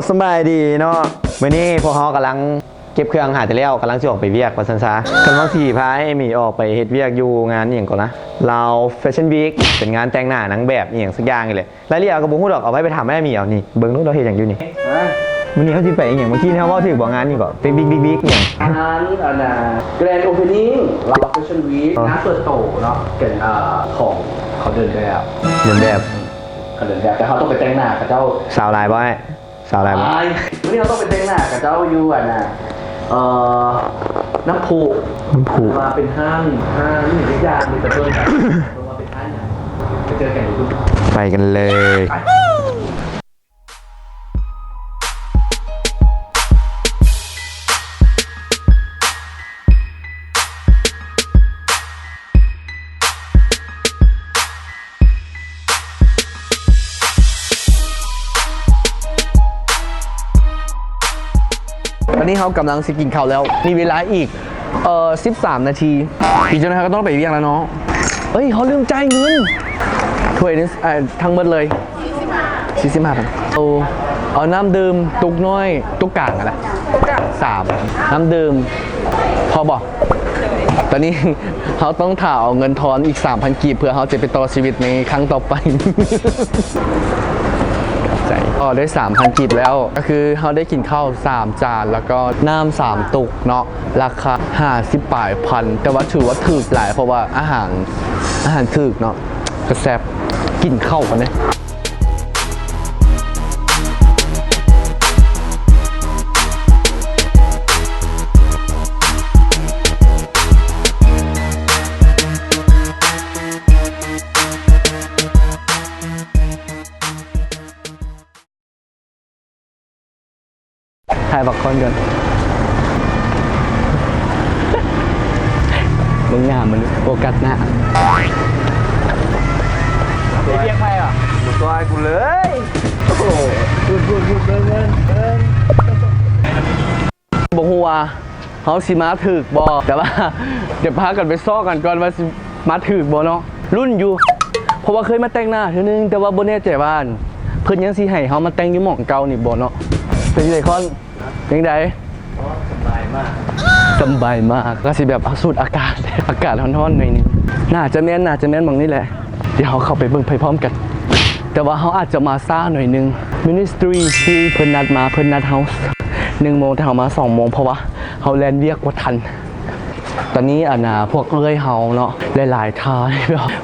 ສະບາຍດີເນາະ ມື້ນີ້ພວກເຮົາກຳລັງເກັບເຄື່ອງຫາແຕ່ແລ້ວ ກຳລັງຊິອອກໄປວຽກວ່າຊັ້ນຊະ. ກຳລັງຊິພາເອມີອອກໄປເຮັດວຽກຢູ່ງານອີ່ຫຍັງເກາະນະ ລາວແຟຊັ່ນວີກ ເປັນງານແຕ່ງໜ້ານາງແບບອີ່ຫຍັງສັກຢ່າງນີ້ແຫຼະ. ລາຍລະອຽດເຮົາກໍບໍ່ຮູ້ດອກ ເອົາໄວ້ໄປຖາມອ້າຍໝີເອົານີ້ ເບິ່ງດູເຮົາເຮັດຫຍັງຢູ່ນີ້. ມື້ນີ້ເຮົາຊິໄປອີ່ຫຍັງ? ເມື່ອກີ້ເຮົາເວົ້າຖືກບໍ່? ງານນີ້ກໍ Big Big Big Big ຫຍັງ? ງານອັນນ່າ Grand Opening ລາວແຟຊັ່ນວີກ ອໍ ງານເປີດໂຕເນາະ ເປັນ ເອີ ຂອງ ຂອງເດີນແບບ ເດີນແບບ ຂອງເດີນແບບ ແຕ່ເຮົາຕ້ອງໄປແຕ່ງໜ້າເຂົາເຈົ້າ. ສາວຫຼາຍບໍ່ອ້າຍ? ສາວຫຼາຍບໍ່? ຫຼາຍ. ມື້ນີ້ເຮົາຕ້ອງໄປແຕ່ງໜ້າເຂົາເຈົ້າຢູ່ອັນນ່າ ເອີ ນ້ຳພຸ ນ້ຳພຸ ວ່າເປັນຮ້ານ ຮ້ານອີ່ຫຍັງຈັກຢ່າງ ມີແຕ່ເບິ່ງກັນ ເບິ່ງວ່າເປັນຮ້ານຫຍັງ. ໄປເຈີກັນຢູ່ພຸ້ນ ໄປກັນເລີຍ. ໄປ. ຕອນນີ້ເຮົາກຳລັງຊິກິນເຂົ້າແລ້ວ ມີເວລາອີກ ເອີ ສິບສາມນາທີ ອີກຈັກໜ້ອຍເຮົາກໍຕ້ອງໄປວຽກແລ້ວເນາະ. ເອີຍ ເຮົາລືມຈ່າຍເງິນ. ຖ້ວຍນີ້ ເອີ ທັງໝົດເລີຍ ສີ່ສິບຫ້າພັນ. ເອົາ ເອົານ້ຳດື່ມຕຸກນ້ອຍ ຕຸກກາງຫັ້ນນະ ສາມ ນ້ຳດື່ມ ພໍບໍ່? ຕອນນີ້ເຮົາຕ້ອງຖ້າເອົາເງິນທອນອີກສາມພັນກີບ ເພື່ອເຮົາຈະໄປຕໍ່ຊີວິດໃນຄັ້ງຕໍ່ໄປ. ໃຈ ອໍ ໄດ້ສາມພັນກີບແລ້ວ ກໍຄືເຮົາໄດ້ກິນເຂົ້າສາມຈານ ແລ້ວກໍນ້ຳສາມຕຸກເນາະ ລາຄາຫ້າສິບປາຍພັນ ແຕ່ວ່າຖືວ່າຖືກຫຼາຍ ເພາະວ່າອາຫານ ອາຫານຖືກເນາະ ກໍແຊບ. ກິນເຂົ້າກັນເດີ້. ຖ່າຍບັກຄອນກ່ອນ ເບິ່ງໜ້າມັນ ໂຟກັສໜ້າ. ໄດ້ວຽກໃໝ່ຫວາ? ບໍ່ຊ່ວຍກູເລີຍ. ໂອ້ໂຫ ພຸ້ນໆໆ ເບິ່ງໆ ເບິ່ງ. ບໍ່ຮູ້ວ່າເຮົາຊິມາຖືກບໍ່ ແຕ່ວ່າດຽວພາກັນໄປຊອກກັນກ່ອນວ່າຊິມາຖືກບໍ່ເນາະ. ລຸ້ນຢູ່ ເພາະວ່າເຄີຍມາແຕ່ງໜ້າເທື່ອໜຶ່ງ ແຕ່ວ່າບໍ່ແນ່ໃຈວ່າ ເພິ່ນຍັງຊິໃຫ້ເຮົາມາແຕ່ງຢູ່ໝ່ອງເກົ່ານີ້ບໍ່ເນາະ. ເປັນຈັ່ງໃດຄອນ? ເປັນຈັ່ງໃດ? ສະບາຍມາກ ສະບາຍມາກ. ກໍຊິແບບສູດອາກາດ ອາກາດຮ້ອນໆ ໜ້ອຍໜຶ່ງ. ໜ້າຈະແມ່ນ ໜ້າຈະແມ່ນໝ່ອງນີ້ແຫຼະ. ດຽວເຮົາເຂົ້າໄປເບິ່ງໄປພ້ອມກັນ ແຕ່ວ່າເຮົາອາດຈະມາຊ້າໜ້ອຍໜຶ່ງ. Ministry ທີ່ເພິ່ນນັດມາ ເພິ່ນນັດເຮົາໜຶ່ງໂມງ ແຕ່ເຮົາມາສອງໂມງ ເພາະວ່າເຮົາແລ່ນວຽກບໍ່ທັນ. ຕອນນີ້ອັນນ່າ ພວກເອື້ອຍເຮົາເນາະ ຫຼາຍໆທ່ານ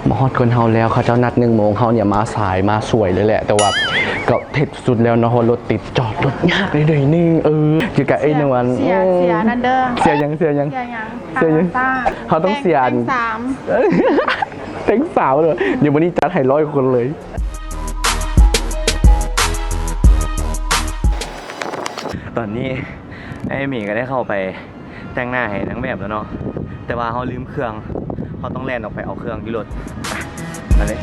ມາຮອດກ່ອນເຮົາແລ້ວ. ເຂົາເຈົ້ານັດໜຶ່ງໂມງ ເຮົານີ້ມາສາຍ ມາສວຍເລີຍແຫຼະ ແຕ່ວ່າກໍເຮັດສຸດແລ້ວເນາະ ເພາະວ່າລົດຕິດ ຈອດລົດຍາກເລີຍເດນີ້. ເອີ ຢູ່ກັບໄອ້ນວນ ເສຍ ເສຍນັ້ນເດີ. ເສຍຫຍັງ? ເສຍຫຍັງ? ເສຍຫຍັງ? ເສຍຫຍັງ? ເຮົາຕ້ອງເສຍອັນ ເຕັງສາມ ເຕັງສາມເລີຍ. ດຽວມື້ນີ້ຈັດໃຫ້ຮ້ອຍຄົນເລີຍ. ຕອນນີ້ອ້າຍເມກໍໄດ້ເຂົ້າໄປແຕ່ງໜ້າໃຫ້ນາງແບບແລ້ວເນາະ ແຕ່ວ່າເຮົາລືມເຄື່ອງ ເຮົາຕ້ອງແລ່ນອອກໄປເອົາເຄື່ອງຢູ່ລົດ. ໄປ ມາເລີຍ.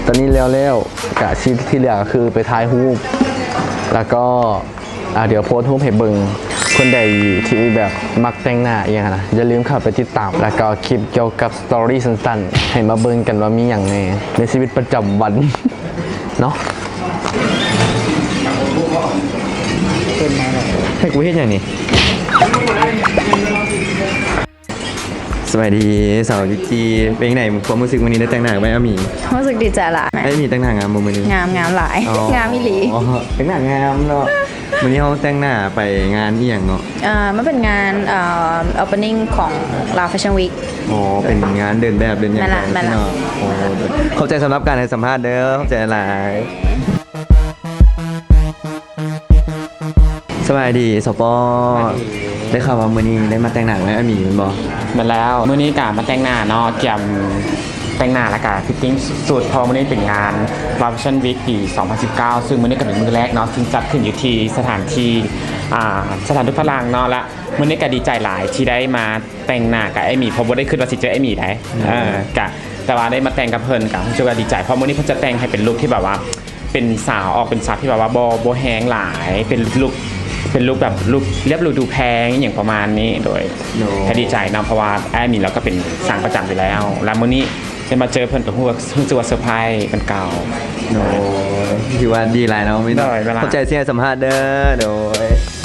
ຕອນນີ້ແລ້ວແລ້ວ ກະຊິ ທີ່ເຫຼືອກໍຄືໄປຖ່າຍຮູບ ແລ້ວກໍ ອ່າ ດຽວໂພສຮູບໃຫ້ເບິ່ງ. ຄົນໃດທີ່ແບບມັກແຕ່ງໜ້າອີ່ຫຍັງຫັ້ນນະ ຢ່າລືມເຂົ້າໄປຕິດຕາມ ແລ້ວກໍຄລິບກ່ຽວກັບສະຕໍຣີສັ້ນໆ ໃຫ້ມາເບິ່ງກັນວ່າມີຫຍັງແດ່ໃນຊີວິດປະຈຳວັນເນາະ. ໃຫ້ກູເຮັດຫຍັງນີ້? ສະບາຍດີສາວກິກຈີ່ ເປັນຈັ່ງໃດຄວາມຮູ້ສຶກມື້ນີ້ໄດ້ແຕ່ງໜ້າກັບອ້າຍອາມີ? ຮູ້ສຶກດີໃຈຫຼາຍ. ອ້າຍອາມີແຕ່ງໜ້າງາມບໍ່ມື້ນີ້? ງາມ ງາມຫຼາຍ. ອໍ ງາມອີ່ຫຼີ. ອໍ ແຕ່ງໜ້າງາມເນາະ. ມື້ນີ້ເຮົາແຕ່ງໜ້າໄປງານອີ່ຫຍັງເນາະ? ເອີ ມັນເປັນງານ ເອີ opening ຂອງ Lao Fashion Week. ອໍ ເປັນງານເດີນແບບເດີນຫຍັງ ແມ່ນລະ ກັນ ແມ່ນລະ ເນາະ. ໂອ້ ຂອບໃຈສຳລັບການໃຫ້ສຳພາດເດີ ຂອບໃຈຫຼາຍ. ສະບາຍດີ ສປ. ສະບາຍດີ. ໄດ້ຂ່າວວ່າມື້ນີ້ໄດ້ມາແຕ່ງໜ້າໃຫ້ອ້າຍໝີແມ່ນບໍ່? ແມ່ນແລ້ວ ມື້ນີ້ກະມາແຕ່ງໜ້າເນາະ ກຽມແຕ່ງໜ້າ ແລ້ວກະ fitting ຊຸດ ເພາະວ່າມື້ນີ້ເປັນງານ Lao Fashion Week ປີສອງພັນສິບເກົ້າ ຊຶ່ງມື້ນີ້ກະເປັນມື້ແລກເນາະ ຊຶ່ງຈັດຂຶ້ນຢູ່ທີ່ສະຖານທີ່ ອ່າ ສະຖານທູດຝຣັ່ງເນາະ. ແລະ ມື້ນີ້ກະດີໃຈຫຼາຍທີ່ໄດ້ມາແຕ່ງໜ້າກັບອ້າຍໝີ ເພາະບໍ່ໄດ້ຄິດວ່າຊິເຈີອ້າຍໝີໃດ໋. ອືມ ເອີ ກະ ແຕ່ວ່າໄດ້ມາແຕ່ງກັບເພິ່ນກະຮູ້ສຶກວ່າດີໃຈ ເພາະມື້ນີ້ເພິ່ນຈະແຕ່ງໃຫ້ເປັນລຸກທີ່ແບບວ່າ ເປັນສາວ ອອກເປັນສາວທີ່ແບບວ່າບໍ່ ບໍ່ແຮງຫຼາຍ ເປັນລຸກ ເປັນລຸກແບບລຸກລຽບຫຼູດູແພງ ອີ່ຫຍັງປະມານນີ້. ໂດຍ ໂດຍ ກະດີໃຈເນາະ ເພາະວ່າອ້າຍໝີລາວກະເປັນຊ່າງປະຈຳຢູ່ແລ້ວ ແລະ ມື້ນີ້ໄດ້ມາເຈີເພິ່ນກະຮູ້ ຮູ້ສຶກວ່າເຊີໄພຣສ໌ເປັນເກົ່າ. ໂດຍ ຖືວ່າດີຫຼາຍເນາະ ມີເນາະ. ໂດຍ ຂອບໃຈທີ່ໃຫ້ສຳພາດເດີ. ໂດຍ.